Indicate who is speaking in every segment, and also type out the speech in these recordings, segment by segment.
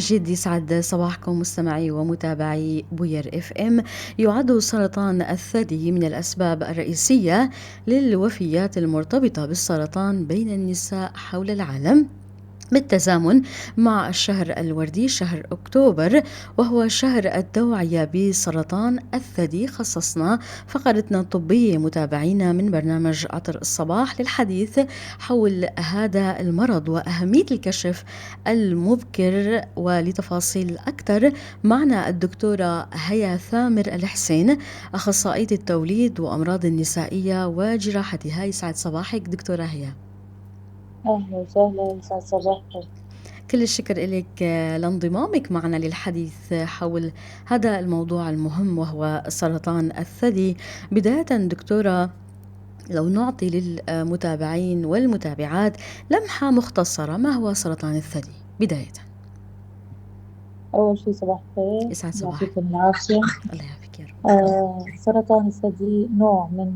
Speaker 1: جديد، يسعد صباحكم مستمعي ومتابعي بوير اف ام. يعد سرطان الثدي من الأسباب الرئيسية للوفيات المرتبطة بالسرطان بين النساء حول العالم، بالتزامن مع الشهر الوردي شهر أكتوبر وهو شهر التوعية بسرطان الثدي. خصصنا فقرتنا الطبية متابعينا من برنامج عطر الصباح للحديث حول هذا المرض وأهمية الكشف المبكر، ولتفاصيل أكثر معنا الدكتورة هيا ثامر الحسين، أخصائية التوليد وأمراض النسائية وجراحتها. يسعد صباحك دكتورة هيا.
Speaker 2: أهلا وسهلا، يسعد صباحك.
Speaker 1: كل الشكر لك لانضمامك معنا للحديث حول هذا الموضوع المهم وهو سرطان الثدي. بداية دكتورة، لو نعطي للمتابعين والمتابعات لمحة مختصرة، ما هو سرطان الثدي بداية؟
Speaker 2: أول شيء صباح الخير،
Speaker 1: يسعد صباحك.
Speaker 2: يعطيكم العافية.
Speaker 1: الله يعافيك يا رب.
Speaker 2: سرطان الثدي نوع من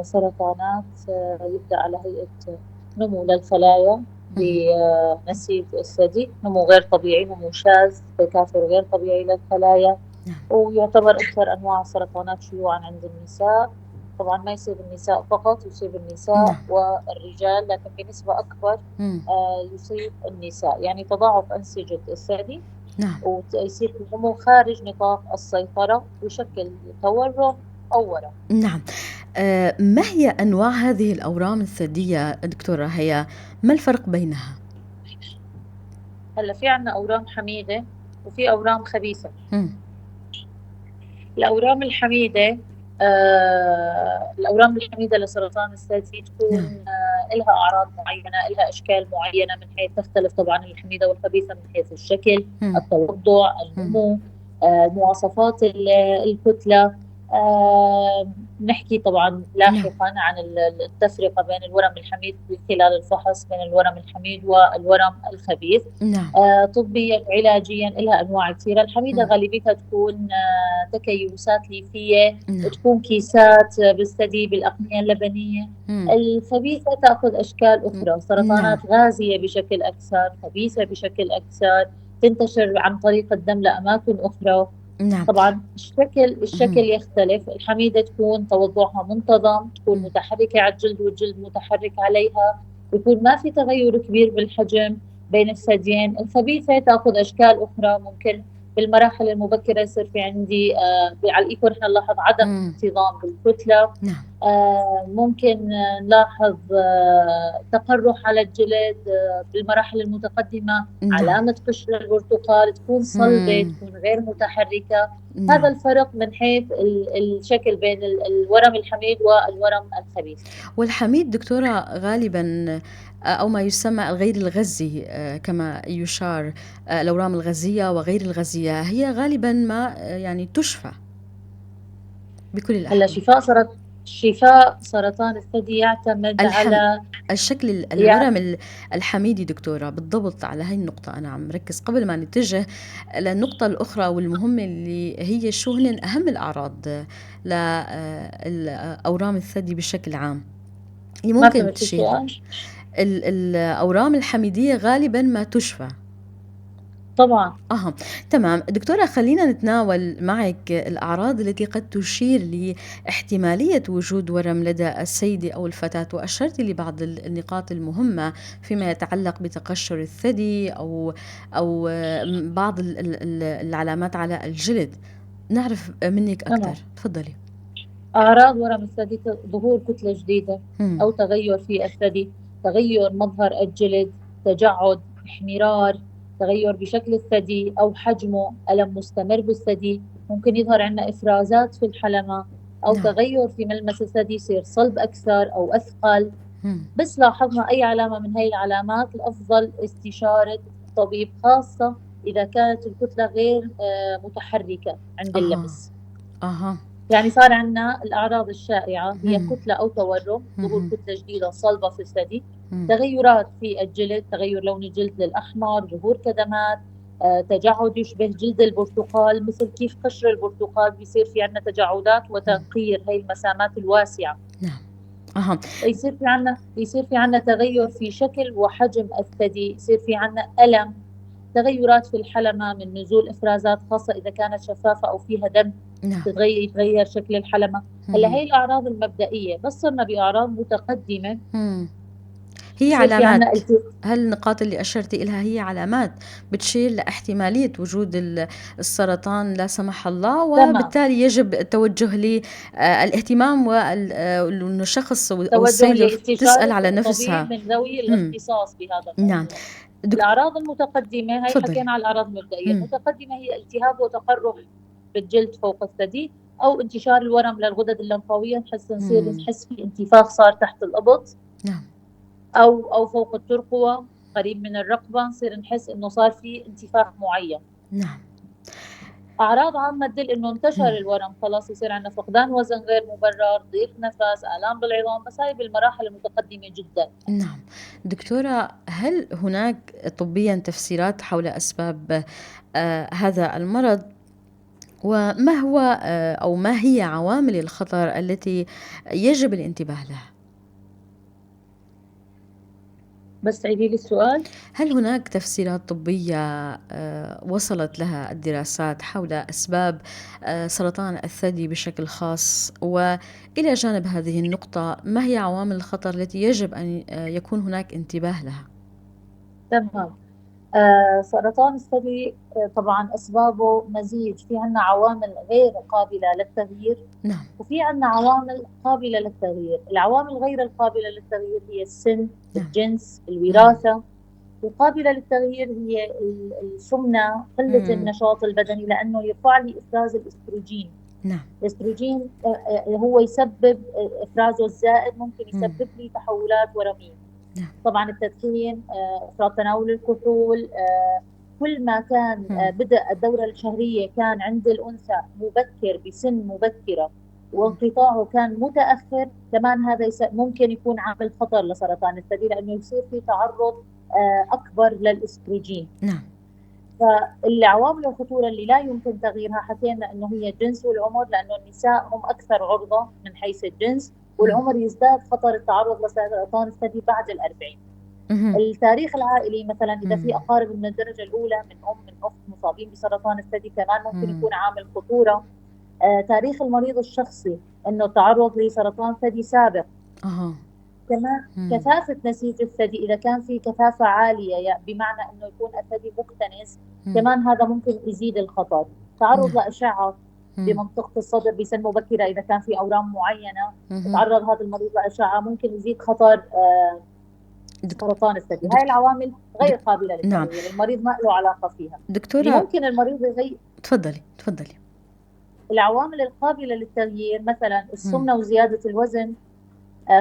Speaker 2: السرطانات، يبدأ على هيئة نمو للخلايا بنسيج الثدي، نمو غير طبيعي، نمو شاذ، تكاثر غير طبيعي للخلايا. ويعتبر أكثر أنواع السرطانات شيوعا عند النساء. طبعا ما يصيب النساء فقط، يصيب النساء والرجال، لكن بنسبة أكبر، يصيب النساء. يعني تضاعف أنسجة الثدي ويصير النمو خارج نطاق السيطرة ويشكل تورم أو ورم.
Speaker 1: ما هي أنواع هذه الأورام الثديية دكتورة هيا؟ ما الفرق بينها؟
Speaker 2: هلا في عنا أورام حميدة وفي أورام خبيثة. الأورام الحميدة لسرطان الثدي تكون، لها أعراض معينة، لها أشكال معينة، من حيث تختلف طبعا الحميدة والخبيثة من حيث الشكل، التوضع، النمو، مواصفات الكتلة. نحكي طبعا لاحقا عن التفرقة بين الورم الحميد خلال الفحص، بين الورم الحميد والورم الخبيث. طبيا علاجيا لها أنواع كثيرة. الحميدة غالبيتها تكون تكيسات ليفية، تكون كيسات بالثدي بالأقنية اللبنية. الخبيثة تأخذ أشكال أخرى، سرطانات غازية بشكل أكثر، خبيثة بشكل أكثر، تنتشر عن طريق الدم لأماكن أخرى. طبعا الشكل يختلف. الحميدة تكون توضعها منتظم، تكون متحركة على الجلد والجلد متحرك عليها، يكون ما في تغير كبير بالحجم بين الثديين. الخبيثة تأخذ أشكال أخرى، ممكن بالمراحل المبكرة يصير في عندي، على الإيكو نحن نلاحظ عدم انتظام بالكتلة. ممكن نلاحظ تقرح على الجلد، بالمراحل المتقدمة، علامة قشر البرتقال تكون صلبة، تكون غير متحركة. هذا الفرق من حيث الشكل بين الورم الحميد والورم الخبيث.
Speaker 1: والحميد دكتورة غالبا أو ما يسمى الغير الغزي، كما يشار، الأورام الغزية وغير الغزية هي غالبا ما تشفى بكل الأحوال.
Speaker 2: هلا شفاء سرطان الثدي يعتمد على
Speaker 1: الشكل الورم الحميدي دكتورة. بالضبط على هاي النقطة أنا عم ركز قبل ما نتجه للنقطة الأخرى والمهمة اللي هي شو هن أهم الأعراض للأورام الثدي بشكل عام اللي
Speaker 2: ما
Speaker 1: ممكن
Speaker 2: فهمت
Speaker 1: تشير.
Speaker 2: السؤال.
Speaker 1: الأورام الحميدية غالبا ما تشفى.
Speaker 2: طبعا.
Speaker 1: تمام دكتورة، خلينا نتناول معك الأعراض التي قد تشير لاحتمالية وجود ورم لدى السيدة أو الفتاة، وأشرت لبعض النقاط المهمة فيما يتعلق بتقشر الثدي أو بعض العلامات على الجلد. نعرف منك أكثر. تفضلي.
Speaker 2: أعراض ورم الثدي ظهور كتلة جديدة أو تغير في الثدي، تغير مظهر الجلد، تجعد، احمرار، تغير بشكل الثدي أو حجمه، ألم مستمر بالثدي، ممكن يظهر عندنا إفرازات في الحلمة أو تغير في ملمس الثدي، يصير صلب أكثر أو أثقل. بس لاحظنا أي علامة من هاي العلامات الأفضل استشارة الطبيب، خاصة إذا كانت الكتلة غير متحركة عند اللمس. صار عندنا الأعراض الشائعة هي كتلة أو تورم، ظهور كتلة جديدة صلبة في الثدي، تغيرات في الجلد، تغير لون الجلد للأحمر، ظهور كدمات، تجعد يشبه جلد البرتقال، مثل كيف قشر البرتقال بيصير في عندنا تجعدات وتنقير هاي المسامات الواسعة. يصير في عندنا تغير في شكل وحجم الثدي، يصير في عندنا ألم، تغيرات في الحلمة من نزول إفرازات خاصة إذا كانت شفافة أو فيها دم.
Speaker 1: نعم.
Speaker 2: يتغير شكل الحلمة. هلا هي الأعراض المبدئية، بس صرنا بأعراض متقدمة.
Speaker 1: هي علامات. هل النقاط اللي أشرتي إلها هي علامات بتشير لاحتمالية وجود السرطان لا سمح الله، وبالتالي يجب التوجه للاهتمام وأن الشخص أو السيدة تسأل على نفسها
Speaker 2: من ذوي الاختصاص بهذا الموضوع.
Speaker 1: نعم.
Speaker 2: الأعراض المتقدمة هي حكينا على الأعراض المبدئية. المتقدمة هي التهاب وتقرح بالجلد فوق الثدي أو انتشار الورم للغدد اللمفاوية، نحس نصير نحس في انتفاخ صار تحت الإبط.
Speaker 1: نعم.
Speaker 2: أو فوق الترقوة قريب من الرقبة، نصير نحس إنه صار في انتفاخ معين.
Speaker 1: نعم.
Speaker 2: أعراض عامة تدل إنه انتشر الورم، خلاص يصير عندنا فقدان وزن غير مبرر، ضيق نفس، آلام بالعظام، بس هاي بالمراحل المتقدمة جدا.
Speaker 1: نعم. دكتورة، هل هناك طبيا تفسيرات حول أسباب هذا المرض؟ وما هو أو ما هي عوامل الخطر التي يجب الانتباه لها؟
Speaker 2: بس عيدي لي السؤال.
Speaker 1: هل هناك تفسيرات طبية وصلت لها الدراسات حول أسباب سرطان الثدي بشكل خاص؟ وإلى جانب هذه النقطة، ما هي عوامل الخطر التي يجب أن يكون هناك انتباه لها؟
Speaker 2: تمام. سرطان الثدي طبعا أسبابه مزيج، في عنا عوامل غير قابلة للتغيير.
Speaker 1: نعم.
Speaker 2: وفي عنا عوامل قابلة للتغيير. العوامل غير القابلة للتغيير هي السن،
Speaker 1: نعم.
Speaker 2: الجنس، الوراثة. القابلة للتغيير هي السمنة، قلة النشاط البدني، لأنه يرفع لي إفراز الإستروجين.
Speaker 1: نعم.
Speaker 2: الإستروجين هو يسبب إفرازه الزائد، ممكن يسبب لي تحولات ورمية.
Speaker 1: نعم.
Speaker 2: طبعا التدخين، إفراط تناول الكحول، كل ما كان بدأ الدورة الشهرية كان عند الأنثى مبكر بسن مبكرة وانقطاعه كان متأخر، كمان هذا ممكن يكون عامل خطر لسرطان الثدي، لأنه يصير في تعرض أكبر للإستروجين.
Speaker 1: نعم.
Speaker 2: فالعوامل الخطورة اللي لا يمكن تغييرها حكينا أنه هي الجنس والعمر، لأنه النساء هم أكثر عرضة من حيث الجنس، والعمر يزداد خطر التعرض لسرطان الثدي بعد 40. التاريخ العائلي مثلا إذا في أقارب من الدرجة الأولى، من أم من أخت مصابين بسرطان الثدي، كمان ممكن يكون عامل خطورة. تاريخ المريض الشخصي أنه تعرض لسرطان ثدي سابق. كمان كثافة نسيج الثدي إذا كان في كثافة عالية، بمعنى أنه يكون الثدي مكتنز، كمان هذا ممكن يزيد الخطر. تعرض لأشعة بمنطقة الصدر بسن مبكرة إذا كان في أورام معينة، تعرض هذا المريض لأشعة ممكن يزيد خطر سرطان الثدي. هاي العوامل غير قابلة للتغيير. المريض ما له علاقة فيها.
Speaker 1: دكتورة،
Speaker 2: ممكن المريض يغير.
Speaker 1: تفضلي.
Speaker 2: العوامل القابلة للتغيير مثلا السمنة وزيادة الوزن،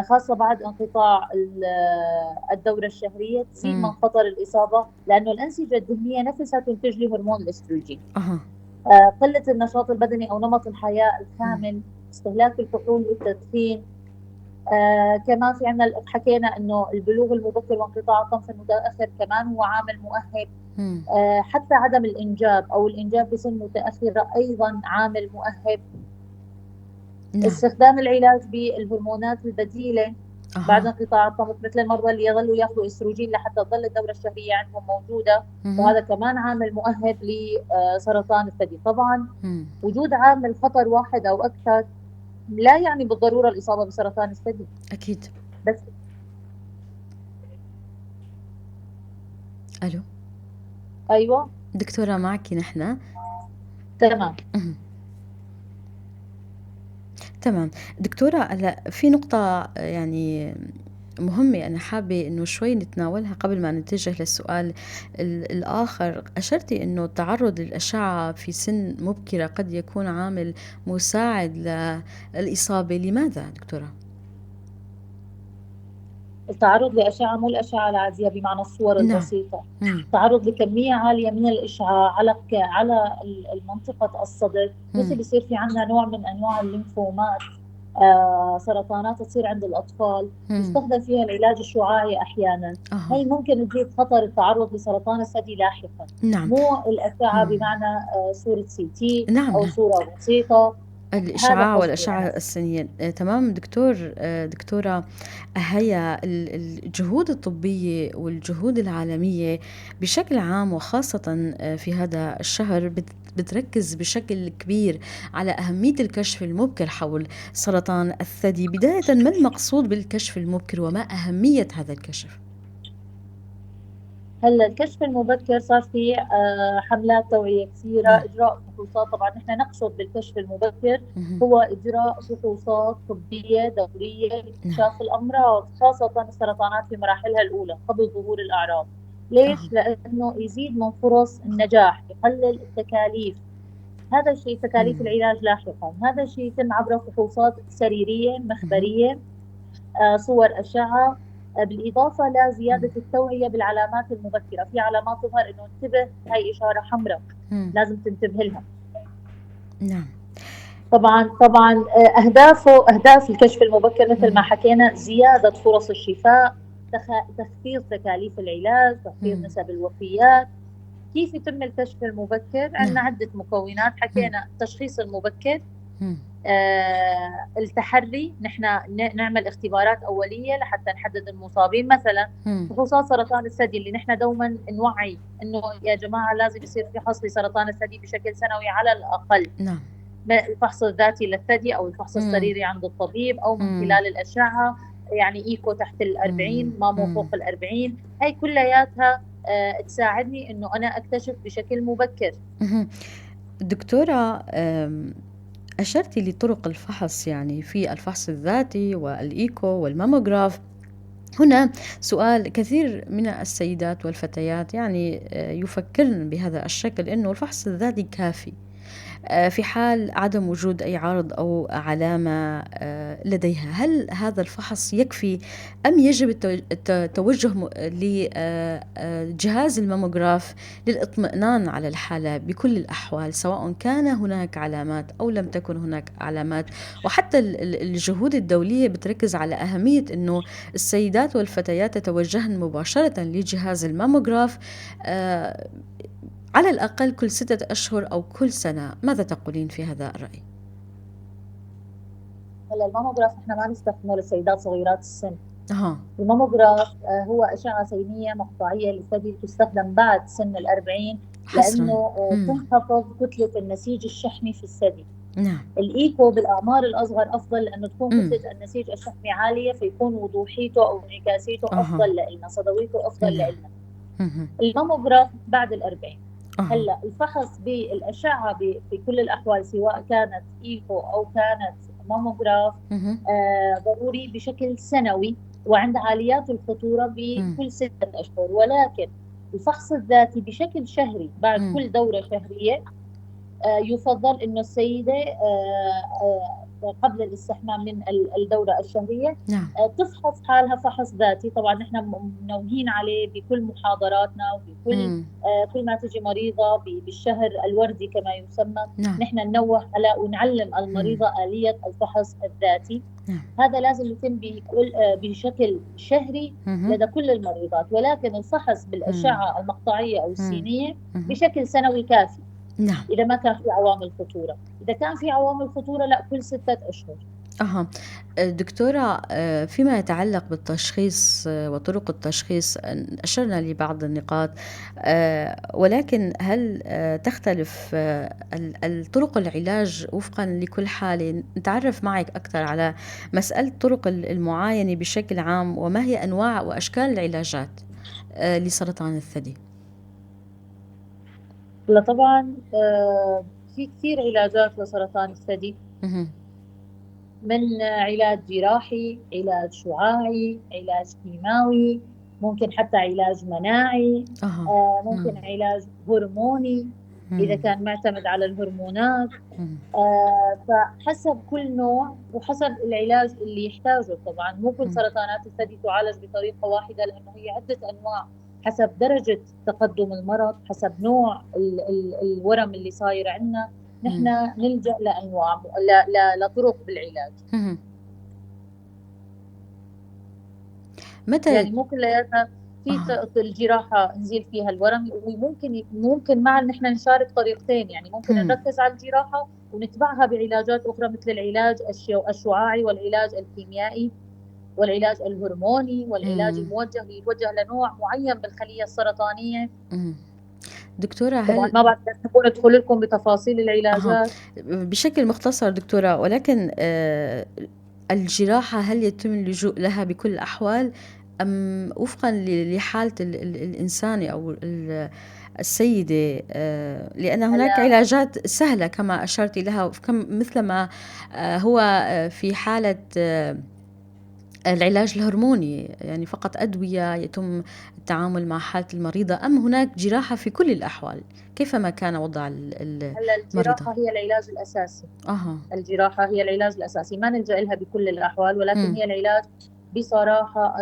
Speaker 2: خاصة بعد انقطاع الدورة الشهرية، تزيد من خطر الإصابة، لأنه الأنسجة الدهنية نفسها تنتج لي هرمون الأستروجين. قلة النشاط البدني أو نمط الحياة الخامل، استهلاك الكحول والتدخين. كمان في عندنا حكينا إنه البلوغ المبكر وانقطاع الطمث المتأخر كمان هو عامل مؤهل. حتى عدم الإنجاب أو الإنجاب بسن متأخرة أيضا عامل مؤهل. استخدام العلاج بالهرمونات البديلة بعد انقطاع الطمث، مثل المرضى اللي يظلوا ياخذوا استروجين لحتى تظل الدورة الشهرية عندهم موجودة، وهذا كمان عامل مؤهل لسرطان الثدي. طبعا وجود عامل خطر واحد أو أكثر لا يعني بالضرورة الإصابة بسرطان الثدي. بس
Speaker 1: ألو.
Speaker 2: أيوة.
Speaker 1: دكتورة، معك نحن.
Speaker 2: تمام.
Speaker 1: تمام دكتورة، هلا في نقطة مهمة أنا حابة إنه شوي نتناولها قبل ما نتجه للسؤال الآخر. أشرتي إنه التعرض للأشعة في سن مبكرة قد يكون عامل مساعد للإصابة، لماذا دكتورة؟
Speaker 2: التعرض لأشعة مو الأشعة العادية بمعنى الصور البسيطة. التعرض لكمية عالية من الإشعاع على المنطقة الصدر، مثل يصير في عندنا نوع من أنواع الليمفومات، سرطانات تصير عند الأطفال، يستخدم فيها العلاج الشعاعي أحيانا. هي ممكن تزيد خطر التعرض لسرطان الثدي لاحقا. مو الأشعة بمعنى صورة سي تي أو صورة بسيطة.
Speaker 1: الإشعاع والأشعة السينية. تمام دكتورة هيا، الجهود الطبية والجهود العالمية بشكل عام وخاصة في هذا الشهر بتركز بشكل كبير على أهمية الكشف المبكر حول سرطان الثدي. بداية، ما المقصود بالكشف المبكر وما أهمية هذا الكشف؟
Speaker 2: هلا الكشف المبكر صار في حملات توعية كثيرة، إجراء فحوصات. طبعا نحن نقصد بالكشف المبكر هو إجراء فحوصات طبية دورية لاكتشاف الأمراض، خاصة السرطانات في مراحلها الأولى قبل ظهور الأعراض. ليش؟ لأنه يزيد من فرص النجاح، يقلل التكاليف. هذا الشيء تكاليف العلاج لاحقا، هذا الشيء يتم عبر فحوصات سريرية مخبرية، صور أشعة، بالإضافة لزيادة التوعية بالعلامات المبكرة. في علامات تظهر إنه انتبه، هاي إشارة حمراء لازم تنتبه لها. طبعاً، أهداف الكشف المبكر مثل ما حكينا زيادة فرص الشفاء، تخفيض تكاليف العلاج، تخفيض نسب الوفيات. كيف يتم الكشف المبكر؟ عندنا عدة مكونات، حكينا التشخيص المبكر، التحري، نحن نعمل اختبارات أولية لحتى نحدد المصابين. مثلاً فحوصات سرطان الثدي اللي نحن دوماً نوعي إنه يا جماعة لازم يصير في فحص لسرطان الثدي بشكل سنوي على الأقل. الفحص الذاتي للثدي أو الفحص السريري عند الطبيب أو من خلال الأشعة، يعني إيكو تحت الأربعين، مامو فوق الأربعين، هاي كلياتها تساعدني إنه أنا أكتشف بشكل مبكر.
Speaker 1: دكتورة، أشرتي لطرق الفحص، يعني في الفحص الذاتي والإيكو والماموغراف. هنا سؤال، كثير من السيدات والفتيات يفكرن بهذا الشكل إنه الفحص الذاتي كافي، في حال عدم وجود أي عرض أو علامة لديها. هل هذا الفحص يكفي أم يجب التوجه لجهاز الماموغراف للاطمئنان على الحالة بكل الأحوال، سواء كان هناك علامات أو لم تكن هناك علامات؟ وحتى الجهود الدولية بتركز على أهمية أنه السيدات والفتيات تتوجهن مباشرة لجهاز الماموغراف، على الأقل كل 6 أشهر أو كل سنة. ماذا تقولين في هذا الرأي؟
Speaker 2: هلا الماموغراف نحن ما نستخدمه للسيدات صغيرات السن. الماموغراف هو أشعة سينية مقطعية للثدي تستخدم بعد سن الأربعين، لأنه تنخفض كتلة النسيج الشحمي في الثدي. الإيكو بالأعمار الأصغر أفضل، لأنه تكون كتلة النسيج الشحمي عالية، فيكون وضوحيته أو انعكاسيته أفضل لإلنا، صدويته أفضل لإلنا. الماموغراف بعد الأربعين. هلا الفحص بالأشعة في كل الأحوال سواء كانت إيكو أو كانت ماموغراف، ضروري بشكل سنوي وعند عاليات الخطورة بكل 6 أشهر، ولكن الفحص الذاتي بشكل شهري بعد كل دورة شهرية، يفضل إنه السيدة قبل الاستحمام من الدورة الشهرية، تفحص حالها فحص ذاتي. طبعاً نحن منوهين عليه بكل محاضراتنا وبكل كل ما تجي مريضة بالشهر الوردي كما يسمى، نحن ننوه على ونعلم المريضة آلية الفحص الذاتي. هذا لازم يتم بشكل شهري لدى كل المريضات، ولكن الفحص بالأشعة المقطعية أو السينية بشكل سنوي كافي. إذا ما كان في عوامل خطورة. إذا كان في عوامل خطورة لا، كل 6 أشهر.
Speaker 1: دكتورة، فيما يتعلق بالتشخيص وطرق التشخيص، أشرنا لبعض النقاط، ولكن هل تختلف الطرق العلاج وفقا لكل حالة؟ نتعرف معك أكثر على مسألة طرق المعاينة بشكل عام، وما هي أنواع وأشكال العلاجات لسرطان الثدي؟
Speaker 2: لا طبعا، في كثير علاجات لسرطان الثدي. من علاج جراحي، علاج شعاعي، علاج كيماوي، ممكن حتى علاج مناعي، ممكن علاج هرموني إذا كان معتمد على الهرمونات. فحسب كل نوع وحسب العلاج اللي يحتاجه. طبعا مو كل سرطانات الثدي تعالج بطريقة واحدة، لأنه هي عدة أنواع حسب درجة تقدم المرض، حسب نوع الورم اللي صاير عندنا. نحن نلجأ لطرق بالعلاج.
Speaker 1: متى
Speaker 2: مو كلياتها في الجراحة نزيل فيها الورم، وممكن مع نحن نشارك طريقتين، يعني ممكن نركز على الجراحة ونتبعها بعلاجات أخرى مثل العلاج الشعاعي والعلاج الكيميائي والعلاج الهرموني والعلاج الموجه اللي يتوجه لنوع معين بالخلية السرطانية.
Speaker 1: دكتورة، هل
Speaker 2: ما بعرف ندخل لكم بتفاصيل العلاجات
Speaker 1: بشكل مختصر دكتورة، ولكن الجراحة هل يتم اللجوء لها بكل الأحوال أم وفقا لحالة الإنسان أو السيدة؟ لأن هناك علاجات سهلة كما أشرت لها، مثلما هو في حالة العلاج الهرموني، يعني فقط أدوية يتم التعامل مع حالة المريضة، أم هناك جراحة في كل الأحوال كيفما كان وضع المريضة؟
Speaker 2: الجراحة هي العلاج الأساسي. الجراحة هي العلاج الأساسي، ما نلجأ لها بكل الأحوال، ولكن هي العلاج بصراحة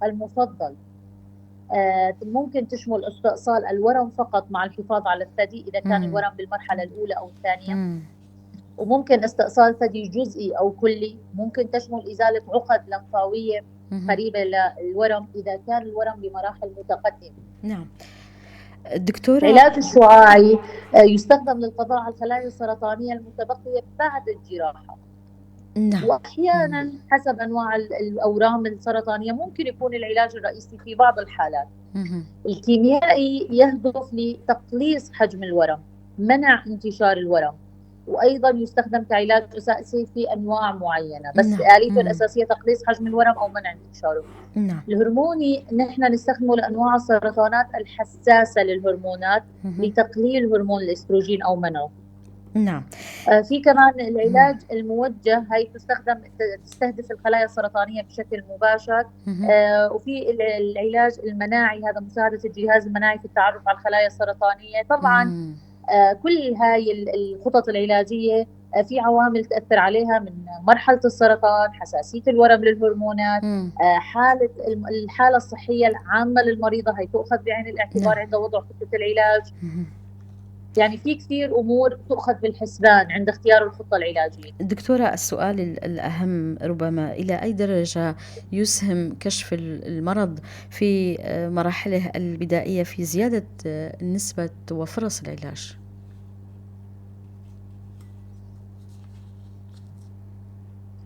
Speaker 2: المفضل. ممكن تشمل استئصال الورم فقط مع الحفاظ على الثدي إذا كان الورم بالمرحلة الأولى أو الثانية، وممكن استئصال ثدي جزئي أو كلي، ممكن تشمل إزالة عقد لمفاوية قريبة للورم إذا كان الورم بمراحل متقدمة.
Speaker 1: نعم دكتورة،
Speaker 2: العلاج الشعاعي يستخدم للقضاء على الخلايا السرطانية المتبقية بعد الجراحة.
Speaker 1: نعم.
Speaker 2: وأحيانا حسب أنواع الأورام السرطانية ممكن يكون العلاج الرئيسي في بعض الحالات. الكيميائي يهدف لتقليص حجم الورم، منع انتشار الورم، وأيضا يستخدم كعلاج أساسي في أنواع معينة، بس آليته الأساسية تقليص حجم الورم أو منع انتشاره. الهرموني نحن نستخدمه لأنواع السرطانات الحساسة للهرمونات لتقليل هرمون الاستروجين أو منعه.
Speaker 1: نعم.
Speaker 2: في كمان العلاج الموجه، هاي تستهدف الخلايا السرطانية بشكل مباشر. وفي العلاج المناعي، هذا مساعدة الجهاز المناعي في التعرف على الخلايا السرطانية. طبعاً كل هاي الخطط العلاجية في عوامل تأثر عليها، من مرحلة السرطان، حساسية الورم للهرمونات، الحالة الصحية العامة للمريضة، هي تؤخذ بعين الاعتبار عند وضع خطة العلاج. يعني في كثير أمور تؤخذ بالحسبان عند اختيار الخطة العلاجية.
Speaker 1: دكتورة، السؤال الأهم ربما، إلى أي درجة يسهم كشف المرض في مراحله البدائية في زيادة نسبة وفرص العلاج؟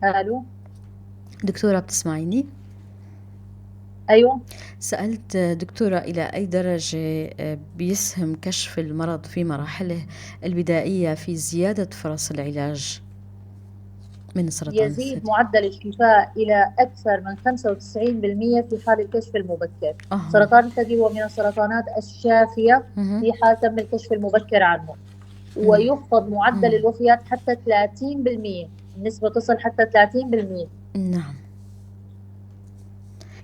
Speaker 2: ألو
Speaker 1: دكتورة، بتسمعيني؟
Speaker 2: أيوة.
Speaker 1: سألت دكتورة إلى أي درجة بيسهم كشف المرض في مراحله البدائية في زيادة فرص العلاج من سرطان
Speaker 2: يزيد
Speaker 1: الثدي؟
Speaker 2: معدل الشفاء إلى أكثر من 95% في حال الكشف المبكر. سرطان الثدي هو من السرطانات الشافية في حال تم الكشف المبكر عنه، ويخفض معدل الوفيات حتى 30%، النسبة تصل حتى 30%.
Speaker 1: نعم،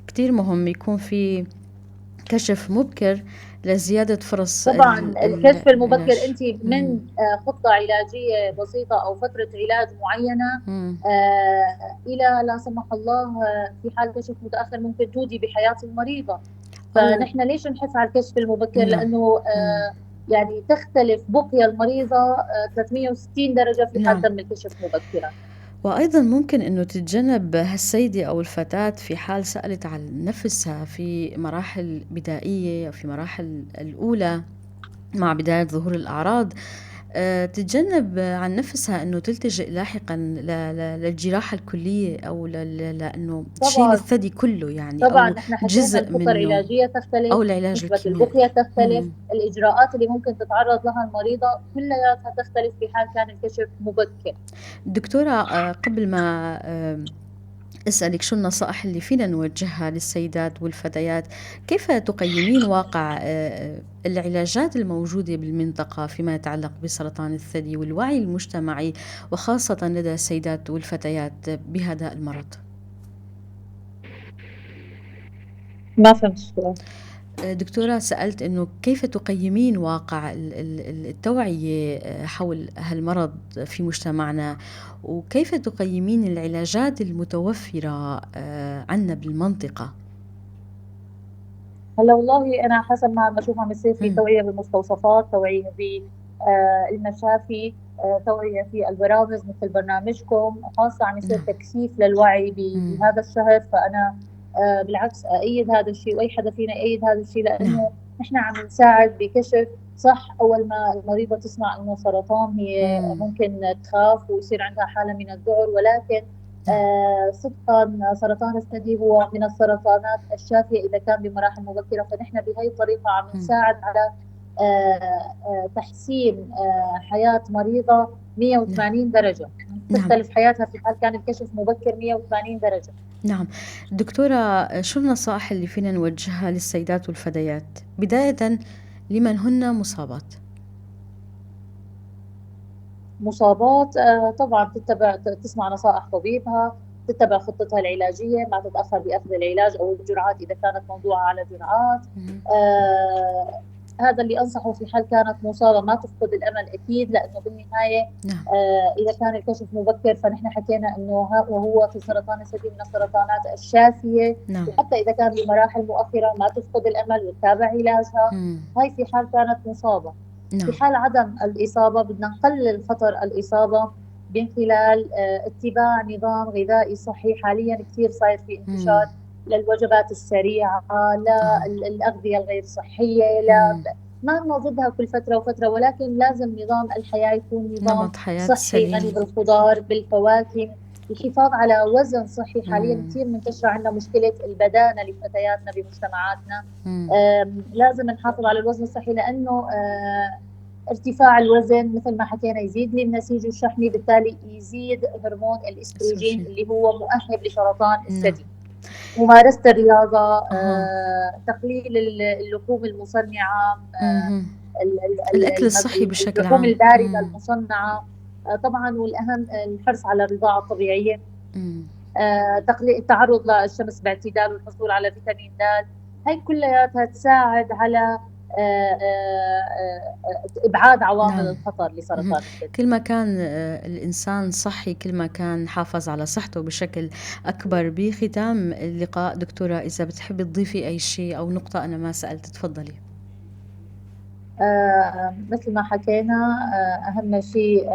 Speaker 1: كتير مهم يكون في كشف مبكر لزيادة فرص
Speaker 2: طبعاً الكشف المبكر
Speaker 1: العلاج.
Speaker 2: أنت من، خطة علاجية بسيطة أو فترة علاج معينة، إلى لا سمح الله، في حال كشف متأخر ممكن تودي بحياة المريضة. فنحن ليش نحث على الكشف المبكر؟ لأنه، تختلف بقية المريضة، 360 درجة في حال تم الكشف مبكرا.
Speaker 1: وأيضا ممكن أنه تتجنب هالسيدة أو الفتاة في حال سألت عن نفسها في مراحل بدائية أو في مراحل الأولى مع بداية ظهور الأعراض، تتجنب عن نفسها أنه تلتجئ لاحقا للجراحة الكلية أو لأنه تشيل الثدي كله، أو
Speaker 2: نحن حكينا
Speaker 1: جزء
Speaker 2: الخطة
Speaker 1: منه
Speaker 2: العلاجية تختلف،
Speaker 1: أو العلاج
Speaker 2: نسبة
Speaker 1: الكيميائي.
Speaker 2: البقية تختلف، الإجراءات اللي ممكن تتعرض لها المريضة كلها تختلف في حال كان الكشف مبكر.
Speaker 1: دكتورة، قبل ما أسألك شو النصائح اللي فينا نوجهها للسيدات والفتيات، كيف تقيمين واقع العلاجات الموجودة بالمنطقة فيما يتعلق بسرطان الثدي والوعي المجتمعي وخاصة لدى السيدات والفتيات بهذا المرض؟
Speaker 2: ما فهمت السؤال.
Speaker 1: دكتورة، سألت إنه كيف تقيمين واقع التوعية حول هالمرض في مجتمعنا، وكيف تقيمين العلاجات المتوفرة عنا بالمنطقة؟
Speaker 2: هلا والله أنا حسب ما عم بشوف عم يصير في توعية بالمستوصفات، توعية المشافي، توعية في البرامج مثل برنامجكم، وخاصة عم يصير تكثيف للوعي بهذا الشهر. فأنا بالعكس أأيد هذا الشيء، وأي حدا فينا يأيد هذا الشيء، لأنه نحن عم نساعد بكشف صح. أول ما المريضة تسمع إنه سرطان هي ممكن تخاف ويصير عندها حالة من الذعر، ولكن صدقاً سرطان الثدي هو من السرطانات الشافية إذا كان بمراحل مبكرة، فنحن بهي الطريقة عم نساعد على تحسين حياة مريضة 180 درجة. تختلف حياتها في حال كان الكشف مبكر 180 درجة.
Speaker 1: نعم دكتورة، شو النصائح اللي فينا نوجهها للسيدات والفتيات بداية لمن هن مصابات؟
Speaker 2: مصابات طبعا تسمع نصائح طبيبها، تتبع خطتها العلاجية، ما تتأخر بأخذ العلاج أو الجرعات إذا كانت موضوعة على جرعات. هذا اللي أنصحه في حال كانت مصابة، ما تفقد الأمل أكيد، لأنه بالنهاية إذا كان الكشف مبكر فنحن حكينا أنه وهو في سرطان الثدي من السرطانات الشافية. وحتى إذا كان بمراحل مؤخرة ما تفقد الأمل وتتابع علاجها. هاي في حال كانت مصابة. في حال عدم الإصابة بدنا نقلل خطر الإصابة من خلال اتباع نظام غذائي صحي. حاليا كثير صاير في انتشار للوجبات السريعة، للأغذية الغير صحية، ما نضدها كل فترة وفترة، ولكن لازم نظام الحياة يكون نظام
Speaker 1: نمط حياة
Speaker 2: صحي
Speaker 1: سليم.
Speaker 2: غني بالخضار بالفواكه، الحفاظ على وزن صحي. حاليا كثير منتشرة عندنا مشكلة البدانة لفتياتنا بمجتمعاتنا. لازم نحافظ على الوزن الصحي، لأنه ارتفاع الوزن مثل ما حكينا يزيد لي النسيج الشحمي، بالتالي يزيد هرمون الاستروجين اللي هو مؤهب لسرطان الثدي. ممارسة الرياضة، تقليل اللحوم المصنعة،
Speaker 1: الأكل الصحي بشكل
Speaker 2: اللحوم
Speaker 1: عام.
Speaker 2: الباردة المصنعة، طبعاً، والأهم الحرص على الرضاعة الطبيعية، التعرض للشمس باعتدال والحصول على فيتامين د. هاي كلياتها تساعد على إبعاد عوامل الخطر لسرطان الثدي.
Speaker 1: كل ما كان الإنسان صحي كل ما كان حافظ على صحته بشكل أكبر. بختام اللقاء دكتورة، إذا بتحبي تضيفي أي شيء أو نقطة أنا ما سألت تفضلي.
Speaker 2: مثل ما حكينا، أهم شيء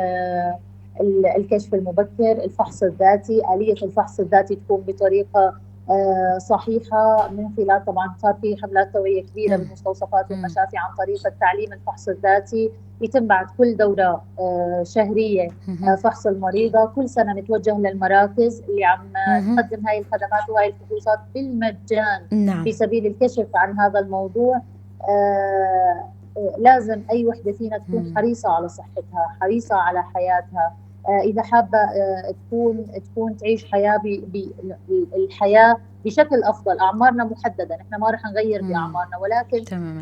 Speaker 2: الكشف المبكر، الفحص الذاتي، آلية الفحص الذاتي تكون بطريقة صحيحة، من خلال طبعا صار في حملات توعية كبيرة بالمستوصفات والمشافي عن طريق التعليم الفحص الذاتي، يتم بعد كل دورة شهرية، فحص المريضة. كل سنة نتوجه للمراكز اللي عم تقدم هاي الخدمات وهاي الفحوصات بالمجان في سبيل الكشف عن هذا الموضوع. لازم أي وحدة فينا تكون حريصة على صحتها، حريصة على حياتها. إذا حابة تكون تعيش حياة الحياة بشكل أفضل. أعمارنا محددة، نحن ما رح نغير بأعمارنا،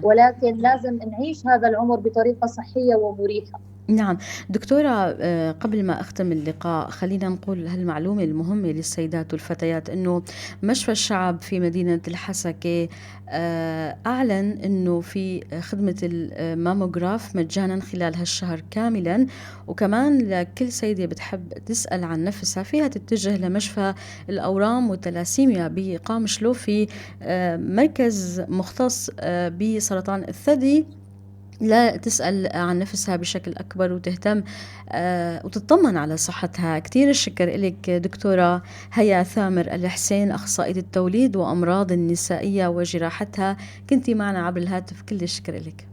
Speaker 2: ولكن لازم نعيش هذا العمر بطريقة صحية ومريحة.
Speaker 1: نعم دكتورة، قبل ما أختم اللقاء خلينا نقول هالمعلومة المهمة للسيدات والفتيات، أنه مشفى الشعب في مدينة الحسكة، أعلن أنه في خدمة الماموغراف مجانا خلال هالشهر كاملا، وكمان لكل سيدة بتحب تسأل عن نفسها فيها تتجه لمشفى الأورام والتلاسيميا بقامشلو في مركز مختص بسرطان الثدي، لا تسأل عن نفسها بشكل أكبر وتهتم وتطمن على صحتها. كتير الشكر إلك دكتورة هيا ثامر الحسين، أخصائية التوليد وأمراض النسائية وجراحتها، كنتي معنا عبر الهاتف، كل الشكر إلك.